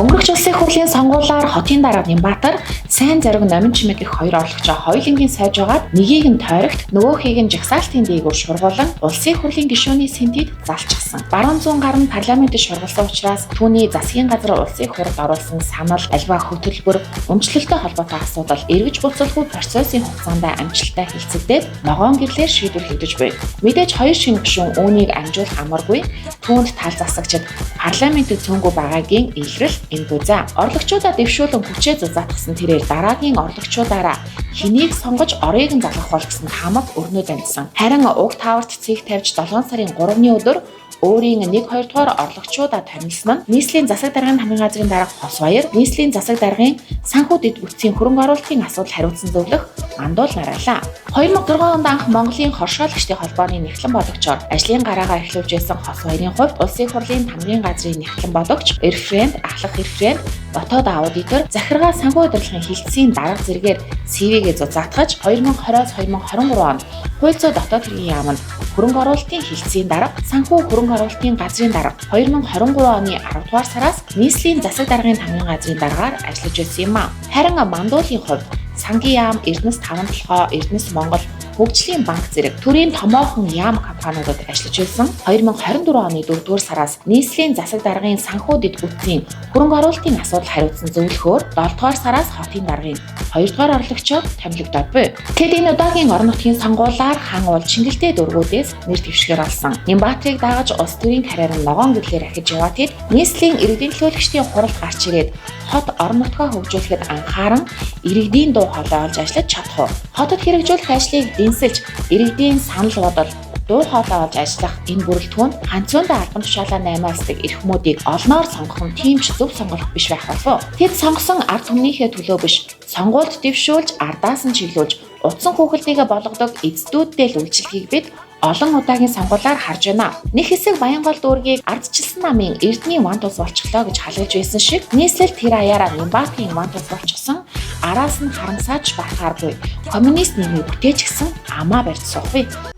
Өнгөрөх улсын хурлын сонгуулиар хотын дарга Нямбатар сайн зориг номин чимэг гэх хоёр орлогчоо хоёулангийн сойж байгаад нэгийг нь тойрогт, нөгөөхийг нь жагсаалтын дээгүүр шургуулan улсын хурлын гишүүний сэнтэд залчихсан. Баруун зүүн гар нь парламентд шургалсан учраас түүний засгийн газар улсын хурлд оруулсан санал, альва хөтөлбөр, өмчлөлтөй холбоотой асуудал эргэж буцалгүй процессын хугацаанд амжилттай хэлцэгдээд ногоон гэрлээр шийдвэрлэгдэж буй. Мэдээж хоёр шинэ гишүүн үүнийг амжуулах амаргүй, түүнд тал засагчид парламентд цөөнгүй байгаагийн илрэл энэ буй. За, орлогчуудаа дэвшүүлэн хүчээ зузаатгасан тэрээр дараагийн орлогчуудаараа хэнийг сонгож орыг нь залгах бол гэсэн таамаг өрнөө дамжсан. Харин уг тааварт цэг тавьж 7 сарын 3-ны өдөр өөрийн 1 2 дугаар орлогчуудаа томилсон нь нийслэлийн засаг даргын хамгийн газрын дарга Хосбаяр, нийслэлийн засаг даргын санхүү дэд бүтцийн хөрөнгө оруулалтын асуудал хариуцсан зөвлөх Мандуул нарайлаа. 2006 онд анх Монголын хоршоолагчдын холбооны нягтлан бодогчоор ажлын гараагаа эхлүүлж байсан Хосбаярын хувьд Улсын хурлын тамгын газрын нягтлан бодогч, референт, ахлах референт, дотоод аудитор, захиргаа санхүү удирдлагын хилцээний дарга зэрэгээр CV-гээ зузаатгаж 2020-оос 2023 онд хууль зүйн дотоод хэргийн яаманд хөрөнгө оруулалтын хилцээний дарга, санхүү хөрөнгө оруулалтын газрын дарга, 2023 оны 10 дугаар сараас нийслэлийн засаг даргын тамгын газрын даргаар ажиллаж байсан юм а. Харин Мандуулын хувьд Сангийн яам, Эрдэнэс таван толгой, Эрдэнэс Монгол, Хөгжлийн банк зэрэг төрийн томоохон яам компаниудад ажиллаж байсан. 2024 оны 4-р сараас нийслэлийн засаг даргын санхүү дэд бүтцийн хөрөнгө оруулалтын асуудал хариуцсан зөвлөхөөр 7-р сараас хотын даргын 2-р орлогчоор томилогдоод буй. Тэд энэ удаагийн орон нутгийн сонгуулиар хан уул Чингэлтэй дүүргүүдээс нэр дэвшгээр олсон. Нямбатрыг дагаж улс төрийн карьер нь ногоон гэрлээр ахиж яваа тэд нийслэлийн иргэдийн төлөөлөгчдийн хуралд гарч ирээд хот орон нутгаа хөгжүүлэхэд анхааран иргэдийн дуу хоолой олж ажиллаж чадах уу? Хотод хэрэгжүүлэх ажлыг дэнсэлж иргэдийн санал бодол дуу хоолой олж ажиллах энэ бүрэлдэхүүн ганцундаа албан тушаалаа наймаалцдаг эрхмүүдийг олноор сонгох нь тийм ч зөв сонголт биш байх болов уу? Тэд сонгосон ард түмнийхээ төлөө биш, сонгуульд дэвшүүлж ардаас нь чиглүүлж утсан хүүхэлдэйгээ болгодог эздүүдтэй л үйлчлэхийг бид олон удаагийн сонгуулиар харж байна. Нэг хэсэг Баянгол дүүргийг ардчилсан намын Эрдний ван тус болчихлоо гэж халуулж байсан шиг нийслэл тэр аяараа Нямбатын ван тус болчихсон, араас нь харамсаач барахааргүй коммунист нийгмийг бүтээчихсэн амаа барьж суухгүй.